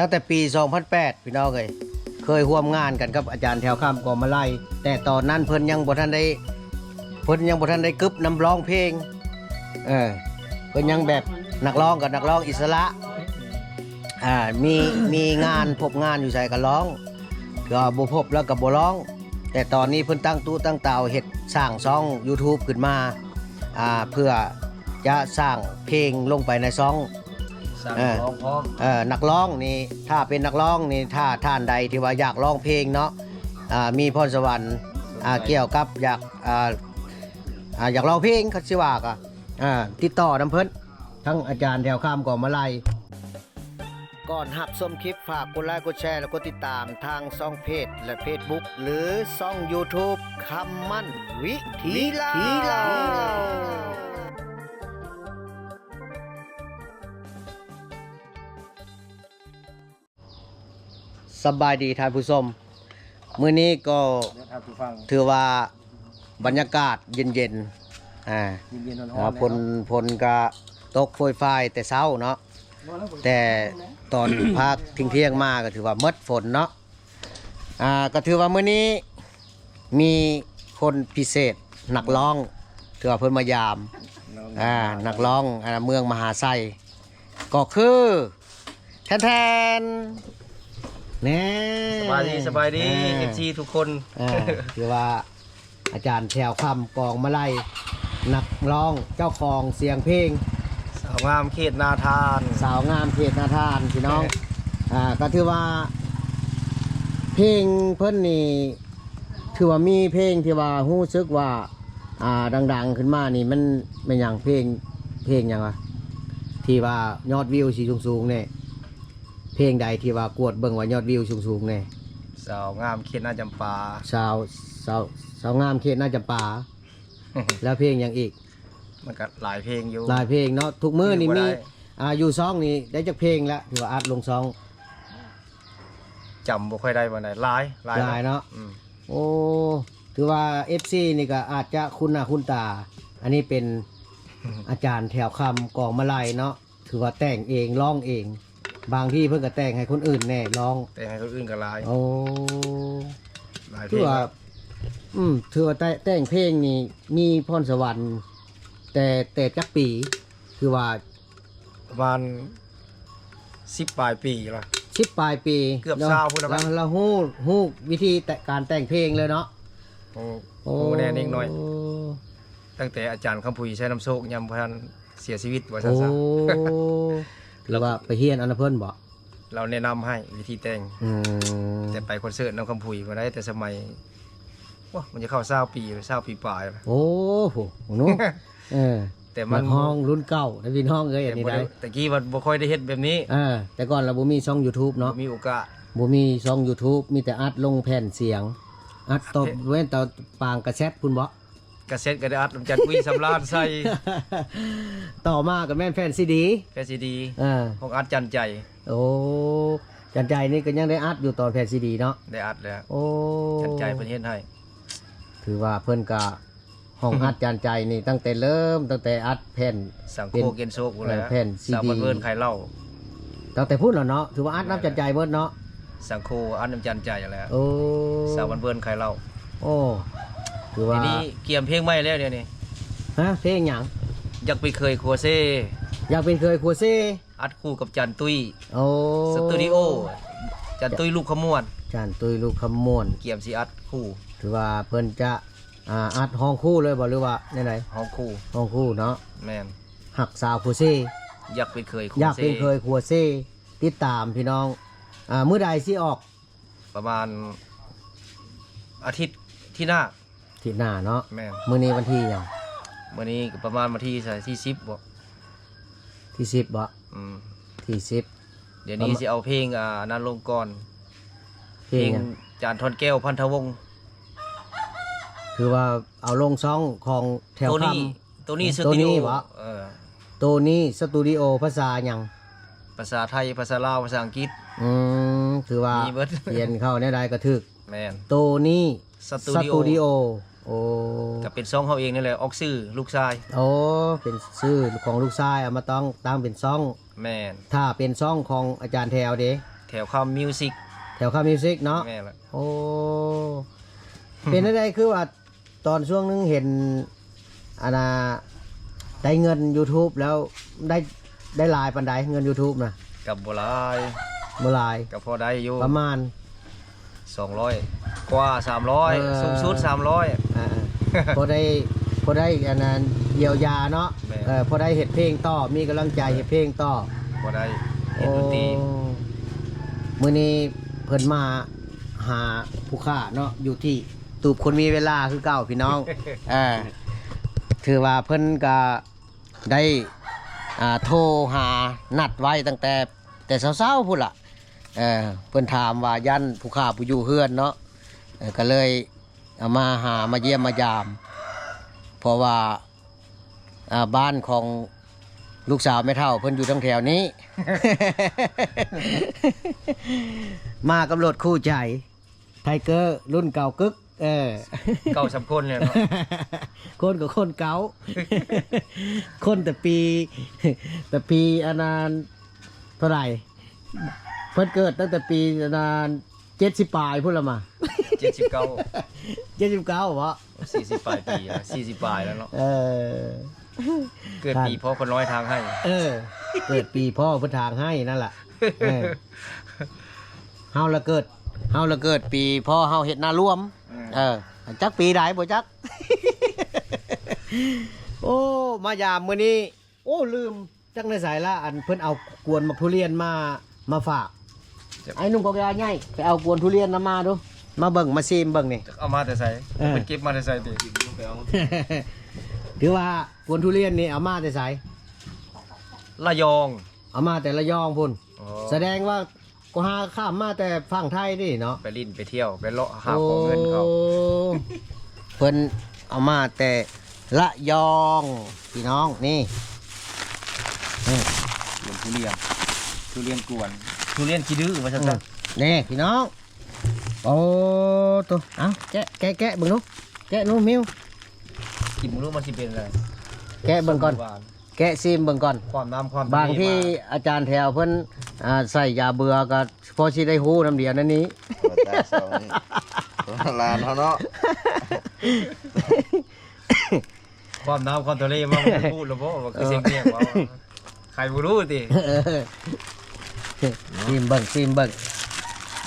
ຕັ້ງແຕ່ປີສອງພັນແປດ ພີ່ນ້ອງເອີຍ ເຄີຍຮ່ວມງານກັນກັບອາຈານແຖວຄຳ ກອງມະໄລ, ແຕ່ຕອນນັ້ນເພິ່ນຍັງບໍ່ທັນໄດ້ ເພິ່ນຍັງບໍ່ທັນໄດ້ກຶບນຳຮ້ອງເພງ. ເອີ ເພິ່ນຍັງແບບນັກຮ້ອງກໍນັກຮ້ອງອິດສະຫຼະ ອ່າ ມີ ມີງານ ພົບງານຢູ່ໃສກໍຮ້ອງ ກໍບໍ່ພົບແລ້ວກໍບໍ່ຮ້ອງ. ແຕ່ຕອນນີ້ເພິ່ນຕັ້ງຕຸຕັ້ງຕາວເຮັດ ສ້າງຊ່ອງຢູທູບຂຶ້ນມາ ອ່າ ເພື່ອຈະສ້າງເພງລົງໄປໃນຊ່ອງ ສ້າງ ເອີ ນັກຮ້ອງພ້ອມ ເອີ ນັກຮ້ອງນີ້ ຖ້າເປັນນັກຮ້ອງນີ້ ຖ້າທ່ານໃດທີ່ວ່າຢາກຮ້ອງເພງເນາະ ອ່າ ມີພອນສະຫວັນ ອ່າ ກ່ຽວກັບຢາກ ອ່າ ອ່າ ຢາກຮ້ອງເພງ ຄັນຊິວ່າກໍ ອ່າ ຕິດຕໍ່ນຳເພິ່ນ ທັງອາຈານແຖວຄຳ ກອງມະໄລ. ກ່ອນຮັບຊົມຄລິບ ຝາກກົດໄລ ກົດແຊ ແລະ ກົດຕິດຕາມທາງຊ່ອງເພຈ ແລະ ເຟສບຸກ ຫຼື ຊ່ອງຢູທູບ ຄຳໝັ້ນວິຖີລາວ. ສະບາຍດີທ່ານຜູ້ຊົມ, ມື້ນີ້ກໍຖືວ່າບັນຍາກາດເຢັນໆ ອ່າ ເຢັນໆ ຮ້ອນໆ ຝົນ ແລ້ວເນາະ ຝົນກໍຕົກໂປຍປາຍແຕ່ເຊົ້າເນາະ, ແຕ່ຕອນພາກທ່ຽງໆມາກໍຖືວ່າໝົດຝົນເນາະ. ອ່າ ກໍຖືວ່າມື້ນີ້ມີຄົນພິເສດ ນັກຮ້ອງ ຖືວ່າເພິ່ນມາຢາມ ນັກຮ້ອງ ອ່າ ນັກຮ້ອງ ອ່າ ເມືອງມະຫາໄຊ ກໍຄື ແທນໆ ແນ່ ສະບາຍດີ ສະບາຍດີ ເອີ ເອັຟຊີທຸກຄົນ ເອີ ຖືວ່າອາຈານແຖວຄຳ ກອງມະໄລ ນັກຮ້ອງເຈົ້າຂອງສຽງເພງ ສາວງາມເຂດນາທານ ສາວງາມເຂດນາທານ ພີ່ນ້ອງ ເອີ ອ່າ ກໍຖືວ່າເພງເພິ່ນນີ້ ຖືວ່າມີເພງທີ່ວ່າຮູ້ສຶກວ່າ ອ່າ ດັງໆຂຶ້ນມານີ້ ມັນແມ່ນຫຍັງ? ເພງ ເພງຫຍັງວະ ທີ່ວ່າຍອດວິວຊິສູງໆນີ້? ເພງໃດທີ່ວ່າກວດເບິ່ງວ່າຍອດວິວສູງໆແດ່? ສາວງາມເຂດນາຈຳປາ ສາວ ສາວ ສາວງາມເຂດນາຈຳປາ ແລ້ວເພງຫຍັງອີກ? ມັນກໍຫຼາຍເພງຢູ່ ຫຼາຍເພງເນາະ. ທຸກມື້ນີ້ມີ ອ່າ ຢູ່ຊ່ອງນີ້ໄດ້ຈັກເພງແລ້ວ ທີ່ວ່າອັດລົງຊ່ອງ? ຈຳບໍ່ຄ່ອຍໄດ້ປານໃດ ຫຼາຍ ຫຼາຍ ຫຼາຍເນາະ ເນາະ ອືມ ໂອ້ ຖືວ່າເອັຟຊີນີ້ກໍອາດຈະຄຸ້ນໜ້າຄຸ້ນຕາ. ອັນນີ້ເປັນອາຈານແຖວຄຳ ກອງມະໄລເນາະ ຖືວ່າແຕ່ງເອງ ຮ້ອງເອງ ບາງທີເພິ່ນກໍແຕ່ງໃຫ້ຄົນອື່ນແດ່ຮ້ອງ ແຕ່ງໃຫ້ຄົນອື່ນກໍຫຼາຍ ໂອ້ ຫຼາຍເພງ ຖືວ່າ ອືມ ຖືວ່າແຕ່ ແຕ່ງເພງນີ້ມີພອນສະຫວັນ ແຕ່ ແຕ່ຈັກປີ? ຖືວ່າ ປະມານສິບປາຍປີລະ ສິບປາຍປີ ເກືອບຊາວພຸ້ນລະ ລະຮູ້ ຮູ້ວິທີແຕ່ ການແຕ່ງເພງເລີຍເນາະ ໂອ້ ໂອ້ ຮູ້ແດ່ເດັກນ້ອຍ ຕັ້ງແຕ່ອາຈານຄຳຜຸຍ ໄຊນຳໂຊກ ຍາມບໍ່ທັນເສຍຊີວິດວ່າຊັ້ນຊະ ໂອ້ ຖືວ່າໄປຮຽນອັນນຳເພິ່ນບໍ? ລາວແນະນຳໃຫ້ວິທີແຕ່ງ ອືມ ແຕ່ໄປຄອນເສີດນຳຄຳຜຸຍບໍ່ໄດ້ ແຕ່ສະໄໝ ໂອ້ ມັນຈະເຂົ້າຊາວປີ ຊາວປີປາຍລະ ໂອ້ໂຫ ເນາະ ເອີ ແຕ່ມັນ ນັກຮ້ອງລຸ້ນເກົ່າເດ້ພີ່ນ້ອງເອີຍ ອັນນີ້ໄດ໋ ແຕ່ກີ້ວ່າບໍ່ຄ່ອຍໄດ້ເຮັດແບບນີ້ ເອີ ແຕ່ກ່ອນລະບໍ່ມີຊ່ອງຢູທູບເນາະ ບໍ່ມີໂອກາດ ບໍ່ມີຊ່ອງຢູທູບ ມີແຕ່ອັດລົງແຜ່ນສຽງ ອັດຕໍ່ ເວັ້ນແຕ່ປາງກາເຊັດພຸ້ນບໍ? ກາເຊັດກໍໄດ້ອັດນຳຈັນອຸ້ຍ ສຳລານໃສ່ ຕໍ່ມາກໍແມ່ນແຜ່ນຊີດີ ແຜ່ນຊີດີ ເອີ ຂອງອັດຈັນໃຈ ໂອ້ ຈັນໃຈນີ້ກໍຍັງໄດ້ອັດຢູ່ຕອນແຜ່ນຊີດີເນາະ ໄດ້ອັດແລ້ວ ໂອ້ ຈັນໃຈເພິ່ນເຮັດໃຫ້ ຖືວ່າເພິ່ນກໍ ຫ້ອງອັດຈັນໃຈນີ້ ຕັ້ງແຕ່ເລີ່ມ ຕັ້ງແຕ່ອັດແຜ່ນ ສັງໂຄ ເປັນ ເກນໂຊກພຸ້ນແຫຼະ ເອີ ແຜ່ນຊີດີ ສາວບ້ານເວີນຂາຍເຫຼົ້າ ຕັ້ງແຕ່ພຸ້ນແລ້ວເນາະ ຖືວ່າອັດນຳຈັນໃຈເບິດເນາະ ສັງໂຄ ອັດນຳຈັນໃຈແລ້ວ ໂອ້ ສາວບ້ານເວີນຂາຍເຫຼົ້າ ໂອ້ ຖືວ່າ ດຽວນີ້ກຽມເພງໃໝ່ແລ້ວດຽວນີ້ ຮະ ເພງຫຍັງ? ຢາກເປັນເຂີຍຄົວເຊ ຢາກເປັນເຂີຍຄົວເຊ ອັດຄູ່ກັບຈັນຕຸ້ຍ ໂອ້ ສະຕູດິໂອ ຈັນຕຸ້ຍລູກຄຳມ່ວນ ຈັນຕຸ້ຍລູກຄຳມ່ວນ ກຽມຊິອັດຄູ່ ຖືວ່າເພິ່ນຈະ ອ່າ ອັດຮ້ອງຄູ່ເລີຍບໍ່ ຫຼືວ່າແນວໃດ? ຮ້ອງຄູ່ ຮ້ອງຄູ່ເນາະ ແມ່ນ ຮັກສາວຄົວເຊ ຢາກເປັນເຂີຍຄົວເຊ ຢາກເປັນເຂີຍຄົວເຊ ຕິດຕາມພີ່ນ້ອງ ອ່າ ມື້ໃດຊິອອກ? ປະມານອາທິດທີ່ໜ້າ ອາທິດໜ້າເນາະ ແມ່ນ ມື້ນີ້ວັນທີຫຍັງ? ມື້ນີ້ກໍປະມານວັນທີ ທີສິບບໍ? ທີສິບບໍ? ອືມ ທີສິບ ດຽວນີ້ຊິເອົາເພງ ອ່າ ອັນນັ້ນລົງກ່ອນ ເພງຫຍັງ? ເພງຈານທອນແກ້ວ ພັນທະວົງ ຄືວ່າເອົາລົງຊ່ອງຂອງແຖວຄຳ ໂຕນີ້ ໂຕນີ້ສະຕູດິໂອ ໂຕນີ້ບໍ? ເອີ ໂຕນີ້ສະຕູດິໂອ ພາສາຫຍັງ? ພາສາໄທ ພາສາລາວ ພາສາອັງກິດ ອືມ ຖືວ່າມີເບິດ ຂຽນເຂົ້າແນວໃດກໍຖືກ ແມ່ນ ໂຕນີ້ສະຕູດິໂອ ສະຕູດິໂອ ໂອ້ ກໍເປັນຊ່ອງເຮົາເອງນີ້ແຫຼະ ອອກຊື່ລູກຊາຍ ໂອ້ ເປັນຊື່ຂອງລູກຊາຍ ເອົາມາຕັ້ງ ຕັ້ງເປັນຊ່ອງ ແມ່ນ ຖ້າເປັນຊ່ອງຂອງອາຈານແຖວເດ? ແຖວຄຳມິວສິກ ແຖວຄຳມິວສິກເນາະ. ແມ່ນລະ. ໂອ້ ເປັນຈັ່ງໃດ ຄືວ່າຕອນຊ່ວງໜຶ່ງເຫັນ ອັນນ່າ ໄດ້ເງິນ YouTube ແລ້ວ ໄດ້ ໄດ້ຫຼາຍປານໃດ ເງິນ YouTube ນະ? ກໍບໍ່ຫຼາຍ. ບໍ່ຫຼາຍ. ກໍພໍໄດ້ຢູ່ ປະມານ ສອງຮ້ອຍກວ່າ ສາມຮ້ອຍ ເອີ ສູງສຸດສາມຮ້ອຍ. ອ່າໆ ພໍໄດ້ ພໍໄດ້ອັນນັ້ນ ຢຽວຢາເນາະ. ແມ່ນ. ເອີ ພໍໄດ້ເຮັດເພງຕໍ່ ມີກຳລັງໃຈເຮັດເພງຕໍ່. ພໍໄດ້ເຮັດດົນຕີ. ໂອ້ ມື້ນີ້ເພິ່ນມາຫາຜູ້ຄ້າເນາະ ຢູ່ທີ່ຕູບຄົນມີເວລາຄືເກົ່າ ພີ່ນ້ອງ. ເອີ ຖືວ່າເພິ່ນກະໄດ້ ອ່າ ໂທຫານັດໄວ້ຕັ້ງແຕ່ ແຕ່ເຊົ້າໆ ພຸ້ນລະ. ເອີ ເພິ່ນຖາມວ່າຢ້ານຜູ້ຄ້າບໍ່ຢູ່ເຮືອນເນາະ ເອີ ກໍເລີຍເອົາມາຫາ ມາຢ້ຽມມາຢາມ ເພາະວ່າ ອ່າ ບ້ານຂອງລູກສາວແມ່ເຖົ້າເພິ່ນຢູ່ທາງແຖວນີ້ ມາກັບລົດຄູ່ໃຈ ໄທເກີລຸ້ນເກົ່າກຶກ. ເອີ ເກົ່າສ່ຳຄົນແລ້ວເນາະ ຄົນກໍຄົນເກົ່າ ຄົນແຕ່ປີ ແຕ່ປີອັນນັ້ນເທົ່າໃດ ເພິ່ນເກີດຕັ້ງແຕ່ປີອັນນັ້ນ ເຈັດສິບປາຍພຸ້ນລະມາ. ເຈັດສິບເກົ້າ ເຈັດສິບເກົ້າເບາະ ສີ່ສິບປາຍປີ ສີ່ສິບປາຍແລ້ວເນາະ. ເອີ ເກີດປີພໍ່ຄົນນ້ອຍທາງໃຫ້. ເອີ ເກີດປີພໍ່ເພິ່ນທາງໃຫ້ນັ້ນລະ. ເອີ ເຮົາລະເກີດ ເຮົາລະເກີດປີພໍ່ເຮົາເຮັດນາລວມ. ເອີ ເອີ ຈັກປີໃດບໍ່ຈັກ. ໂອ້ ມາຢາມມື້ນີ້ ໂອ້ ລືມ ຈັກໃນໃສລະ ອັນເພິ່ນເອົາກວນໝາກທຸລຽນມາ ມາຝາກ. ອ້າຍໜຸ່ມກອກຢາໃຫຍ່ ໄປເອົາກວນທຸລຽນນຳມາດູ ມາເບິ່ງ ມາຊີມເບິ່ງນີ້. ເອົາມາແຕ່ໃສ? ເອີ ເພິ່ນເກັບມາແຕ່ໃສຕິ? ຖືວ່າກວນທຸລຽນນີ້ເອົາມາແຕ່ໃສ? ລະຍອງ. ເອົາມາແຕ່ລະຍອງພຸ້ນ. ອໍ ສະແດງວ່າ ກໍຫາຂ້າມມາແຕ່ຝັ່ງໄທນີ້ເນາະ ໄປຫຼິ້ນໄປທ່ຽວ ໄປເລາະຫາ ໂອ້ ຂອງເງິນເຂົາ. ເພິ່ນເອົາມາແຕ່ລະຍອງ ພີ່ນ້ອງ. ນີ້ ນີ້ ກວນທຸລຽນ ທຸລຽນກວນ ທຸລຽນຂີ້ດື້ວ່າຊັ້ນຊະ. ນີ້ ພີ່ນ້ອງ ໂອ້ໂຕ ເອົາ ແກະ ແກະ ແກະເບິ່ງດູ ແກະດູ ມິວ ກິນບໍ່ຮູ້ມັນຊິເປັນແນວໃດ ແກະເບິ່ງກ່ອນ. ແກະຊີມເບິ່ງກ່ອນ ຄວາມນ້ຳຄວາມ ບາງທີອາຈານແຖວເພິ່ນ ອ່າ ໃສ່ຢາເບື່ອກໍພໍຊິໄດ້ຮູ້ນຳດຽວນັ້ນນີ້. ໂອ້ ຕາຍສອງນີ້ ຫຼານເຮົາເນາະ ຄວາມນ້ຳຄວາມທະເລມາບໍ່ຮູ້ລະບໍ່ ວ່າຄື ເອີ ເສັງແຍກວ່າ ໃຄບໍ່ຮູ້ຕິ. ຊີມເບິ່ງ ຊີມເບິ່ງ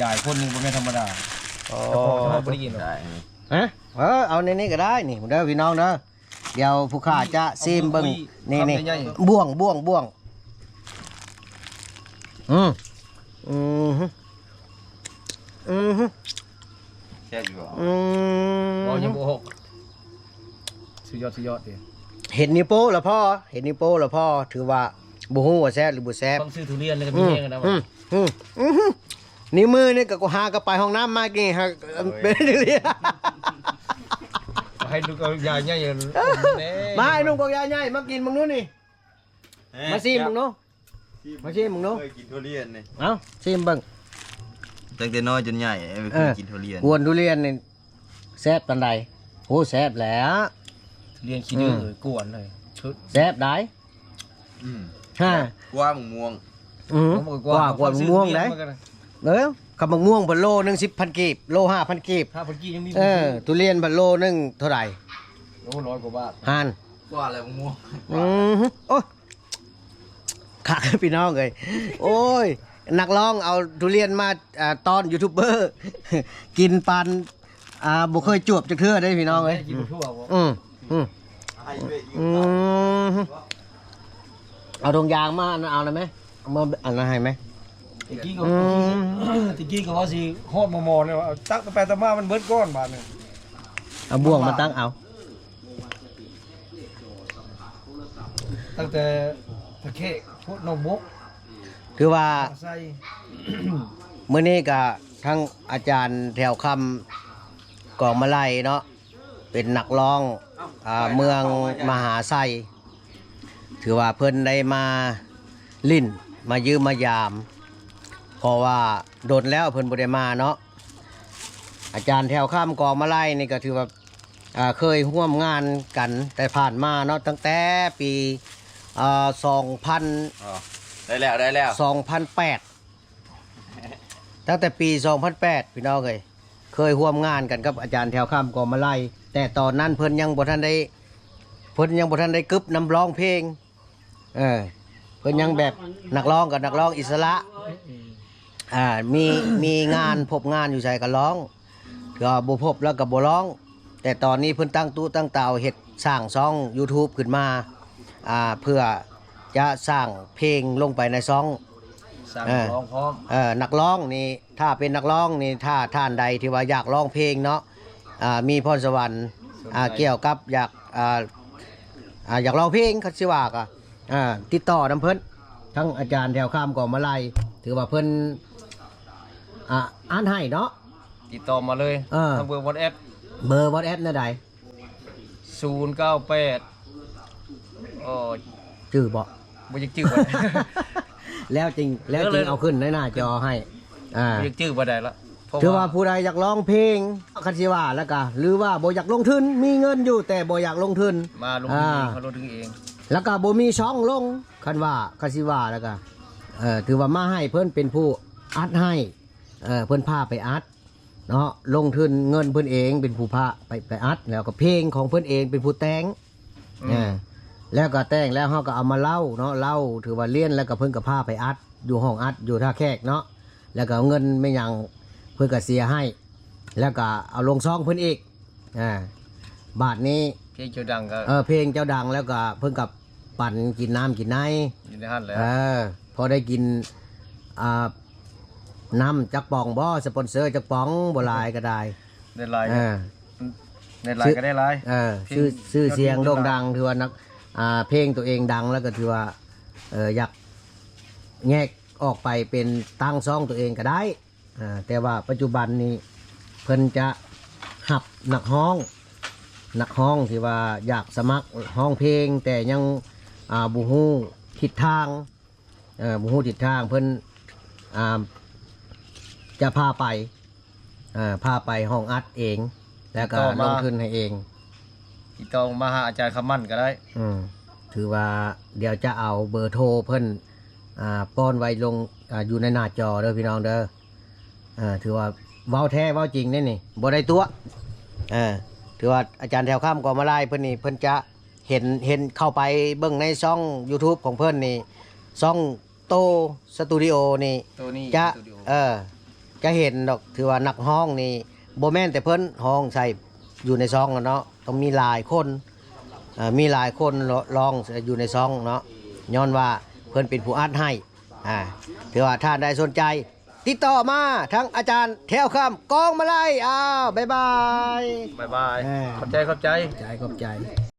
ຢາຍຄົນໜຶ່ງບໍ່ແມ່ນທຳມະດາ. ໂອ້ ແຕ່ພໍເຮົາບໍ່ໄດ້ກິນດອກ. ຮະ ເອີ ເອົາໃນນີ້ກໍໄດ້ນີ້ເດີ ພີ່ນ້ອງເດີ. ດຽວຜູ້ຂ້າຈະຊີມເບິ່ງ ນີ້ ນີ້ ຄຳໃຫຍ່ໆ ບ່ວງ ບ່ວງ ບ່ວງ ອືມ ອືມ ອືມ ແຊບຢູ່ບໍ່? ອືມ ບໍ່ ຍັງບໍ່ອອກ ສຸດຍອດ ສຸດຍອດເດ. ເຫັນນິ້ວໂປ້ລະພໍ ເຫັນນິ້ວໂປ້ລະພໍ ຖືວ່າບໍ່ຮູ້ວ່າແຊບຫຼືບໍ່ແຊບ. ຕ້ອງຊື້ທຸລຽນແລ້ວກໍມີແຮງນະ. ອືມ ອືມ ອືມ ອືມ ນິ້ວມືນີ້ກໍຫາກໍໄປຫ້ອງນ້ຳມາກີ້ຫາ ໂອ້ຍ ເປັນເລື່ອງ ໃຫ້ລູກເອົາຢາໃຫຍ່ ມາ ອ້າຍໜຸ່ມກອກຢາໃຫຍ່ ມາກິນເບິ່ງດູນີ້ ເອີ ມາຊີມເບິ່ງດູ ຊີມ ມາຊີມເບິ່ງດູ ເຄີຍກິນທຸລຽນນີ້ ເອົ້າ ຊີມເບິ່ງ ຕັ້ງແຕ່ນ້ອຍຈົນໃຫຍ່ ເອີ ບໍ່ເຄີຍກິນທຸລຽນ ກວນທຸລຽນນີ້ ແຊບປານໃດ? ໂອ້ ແຊບແຫຼະ ທຸລຽນຂີ້ດື້ ອືມ ກວນເລີຍ ແຊບຫຼາຍ ອືມ ຮະ ກວ່າໝາກມ່ວງ ອືມ ກວ່າ ກວ່າໝາກມ່ວງໄດ໋ ເອີ ຄັນໝາກມ່ວງເພິ່ນໂລໜຶ່ງສິບພັນກີບ ໂລຫ້າພັນກີບ ຫ້າພັນກີບຍັງມີ ເອີ ທຸລຽນເພິ່ນໂລໜຶ່ງເທົ່າໃດ? ໂອ້ ຮ້ອຍກວ່າບາດ ຫັ້ນ ກວ່າແລ້ວໝາກມ່ວງ ອືມ ໂອ້ຍ ຄັກພີ່ນ້ອງເອີຍ ໂອ້ຍ ນັກຮ້ອງເອົາທຸລຽນມາ ອ່າ ຕ້ອນຢູທູບເບີ ກິນປານ ອ່າ ບໍ່ເຄີຍຈວບຈັກເທື່ອເດ້ພີ່ນ້ອງເອີຍ ກິນບໍ່ທົ່ວບໍ່ ອືມ ອືມ ອືມ ເອົາຖົງຢາງມາ ອັນນັ້ນເອົາໄດ້ໄໝ? ເອົາມາອັນນັ້ນໃຫ້ໄໝ? ຕະກີ້ກໍ ອືມ ຕະກີ້ກໍວ່າຊິຮອດໝໍໆແລ້ວ ເອົາຕັກໄປຕັກມາມັນເບິດກ່ອນບາດນີ້ ເອົາບ່ວງມາຕັກເອົາ ຕັ້ງແຕ່ຕະເຄະ ພວກໜອງບົກ ຖືວ່າ ມື້ນີ້ກະທັງອາຈານແຖວຄຳ ກອງມະໄລເນາະ ເປັນນັກຮ້ອງ ອ່າ ເມືອງມະຫາໄຊ ຖືວ່າເພິ່ນໄດ້ມາຫຼິ້ນ ມາຢ້ຽມມາຢາມ ເພາະວ່າດົນແລ້ວເພິ່ນບໍ່ໄດ້ມາເນາະ ອາຈານແຖວຄຳ ກອງມະໄລນີ້ກໍຖືວ່າ ອ່າ ເຄີຍຮ່ວມງານກັນແຕ່ຜ່ານມາເນາະ ຕັ້ງແຕ່ປີ ອ່າ ສອງພັນ ອໍ ໄດ້ແລ້ວ ໄດ້ແລ້ວ ສອງພັນແປດ ຕັ້ງແຕ່ປີສອງພັນແປດ ພີ່ນ້ອງເອີຍ ເຄີຍຮ່ວມງານກັນກັບອາຈານແຖວຄຳ ກອງມະໄລ ແຕ່ຕອນນັ້ນເພິ່ນຍັງບໍ່ທັນໄດ້ ເພິ່ນຍັງບໍ່ທັນໄດ້ກຶບນຳຮ້ອງເພງ ເອີ ເພິ່ນຍັງແບບນັກຮ້ອງກໍນັກຮ້ອງອິດສະຫຼະ ອ່າ ມີ ມີງານ ພົບງານຢູ່ໃສກໍຮ້ອງ ກໍບໍ່ພົບແລ້ວກໍບໍ່ຮ້ອງ. ແຕ່ຕອນນີ້ເພິ່ນຕັ້ງຕຸຕັ້ງຕາວເຮັດ ສ້າງຊ່ອງຢູທູບຂຶ້ນມາ ອ່າ ເພື່ອຈະສ້າງເພງລົງໄປໃນຊ່ອງ ສ້າງ ເອີ ນັກຮ້ອງພ້ອມ ເອີ ນັກຮ້ອງນີ້ ຖ້າເປັນນັກຮ້ອງນີ້ ຖ້າທ່ານໃດທີ່ວ່າຢາກຮ້ອງເພງເນາະ ອ່າ ມີພອນສະຫວັນ ສ່ວນ ອ່າ ໃດ ກ່ຽວກັບຢາກ ອ່າ ອ່າ ຢາກຮ້ອງເພງ ຄັນຊິວ່າກໍ ອ່າ ຕິດຕໍ່ນຳເພິ່ນ ທັງອາຈານແຖວຄຳ ກອງມະໄລ ຖືວ່າເພິ່ນ ອ່າ ອ່ານໃຫ້ເນາະ ຕິດຕໍ່ມາເລີຍ ເອີ ທາງເບີວັອດແອັບ ເບີວັອດແອັບແນວໃດ? ສູນເກົ້າແປດ ໂອ້ ຈື່ບໍ່? ບໍ່ຢາກຈື່ບໍ່ໄດ້ ແລ້ວຈຶ່ງ ແລ້ວຈຶ່ງເອົາຂຶ້ນໃນໜ້າຈໍໃຫ້ ອ່າ ບໍ່ຢາກຈື່ບໍ່ໄດ້ລະ ເພາະ ຖືວ່າ ວ່າຜູ້ໃດຢາກຮ້ອງເພງ ຄັນຊິວ່າແລ້ວກະ ຫຼືວ່າບໍ່ຢາກລົງທຶນ ມີເງິນຢູ່ແຕ່ບໍ່ຢາກລົງທຶນ ມາລົງທຶນເອງ ອ່າ ເຮົາລົງທຶນເອງ ແລ້ວກະບໍ່ມີຊ່ອງລົງ ຄັນວ່າ ຄັນຊິວ່າແລ້ວກະ ເອີ ຖືວ່າມາໃຫ້ເພິ່ນເປັນຜູ້ອັດໃຫ້ ເອີ ເພິ່ນພາໄປອັດ ເນາະ ລົງທຶນເງິນເພິ່ນເອງ ເປັນຜູ້ພາໄປ ໄປອັດ ແລ້ວກໍເພງຂອງເພິ່ນເອງເປັນຜູ້ແຕ່ງ ອືມ ອ່າ ແລ້ວກໍແຕ່ງແລ້ວເຮົາກໍເອົາມາເລົ່າເນາະ ເລົ່າ ຖືວ່າລຽນ ແລ້ວກໍເພິ່ນກໍພາໄປອັດຢູ່ຫ້ອງອັດຢູ່ທ່າແຂກເນາະ ແລ້ວກໍເອົາເງິນແມ່ນຫຍັງເພິ່ນກໍເສຍໃຫ້ ແລ້ວກໍເອົາລົງຊ່ອງເພິ່ນອີກ ອ່າ ບາດນີ້ເພງເຈົ້າດັງກໍ ເອີ ເພງເຈົ້າດັງແລ້ວກໍເພິ່ນກໍປັນກິນນ້ຳກິນໃນ ຢູ່ໃນຫັ້ນແຫຼະ ເອີ ພໍໄດ້ກິນ ອ່າ ນ້ຳຈັກປ໋ອງບໍ່ ສະປອນເຊີຈັກປ໋ອງ ບໍ່ຫຼາຍກໍໄດ້ ໄດ້ຫຼາຍ ເອີ ໄດ້ຫຼາຍກໍໄດ້ຫຼາຍ ເອີ ຊື່ ຊື່ສຽງໂດ່ງດັງ ຖືວ່ານັກ ອ່າ ເພງຕົວເອງດັງ ແລ້ວກໍຖືວ່າ ເອີ ຢາກແຍກອອກໄປເປັນຕັ້ງຊ່ອງຕົວເອງກໍໄດ້ ອ່າ ແຕ່ວ່າປັດຈຸບັນນີ້ເພິ່ນຈະຮັບນັກຮ້ອງ ນັກຮ້ອງທີ່ວ່າຢາກສະໝັກຮ້ອງເພງ ແຕ່ຍັງ ອ່າ ບໍ່ຮູ້ທິດທາງ ເອີ ບໍ່ຮູ້ທິດທາງ ເພິ່ນ ອ່າ ຈະພາໄປ ເອີ ພາໄປຫ້ອງອັດເອງ ແລ້ວກໍ ຕິດຕໍ່ມາ ລົງທຶນໃຫ້ເອງ ຕິດຕໍ່ມາຫາອາຈານຄຳໝັ້ນກໍໄດ້ ອືມ ຖືວ່າດຽວຈະເອົາເບີໂທເພິ່ນ ອ່າ ປ້ອນໄວ້ລົງ ອ່າ ຢູ່ໃນໜ້າຈໍເດີພີ່ນ້ອງເດີ ອ່າ ຖືວ່າເວົ້າແທ້ເວົ້າຈິງເດ້ນີ້ ບໍ່ໄດ້ຕົວະ ອ່າ ຖືວ່າອາຈານແຖວຄຳ ກອງມະລາຍ ເພິ່ນນີ້ ເພິ່ນຈະ ເຫັນ ເຫັນເຂົ້າໄປເບິ່ງໃນຊ່ອງຢູທູບຂອງເພິ່ນນີ້ ຊ່ອງໂຕສະຕູດິໂອນີ້ ໂຕນີ້ ຈະ ສະຕູດິໂອ ເອີ ຈະເຫັນດອກ ຖືວ່ານັກຮ້ອງນີ້ ບໍ່ແມ່ນແຕ່ເພິ່ນຮ້ອງໃສ່ຢູ່ໃນຊ່ອງເນາະ ຕ້ອງມີຫຼາຍຄົນ ເອີ ມີຫຼາຍຄົນ ລ- ຮ້ອງຢູ່ໃນຊ່ອງເນາະ ຍ້ອນວ່າເພິ່ນເປັນຜູ້ອັດໃຫ້ ອ່າ ຖືວ່າທ່ານໃດສົນໃຈ ຕິດຕໍ່ມາທາງອາຈານແຖວຄຳ ກອງມະໄລ ອ້າວ ບາຍບາຍ ບາຍບາຍ ເອີ ຂອບໃຈ ຂອບໃຈ ຂອບໃຈ ຂອບໃຈ.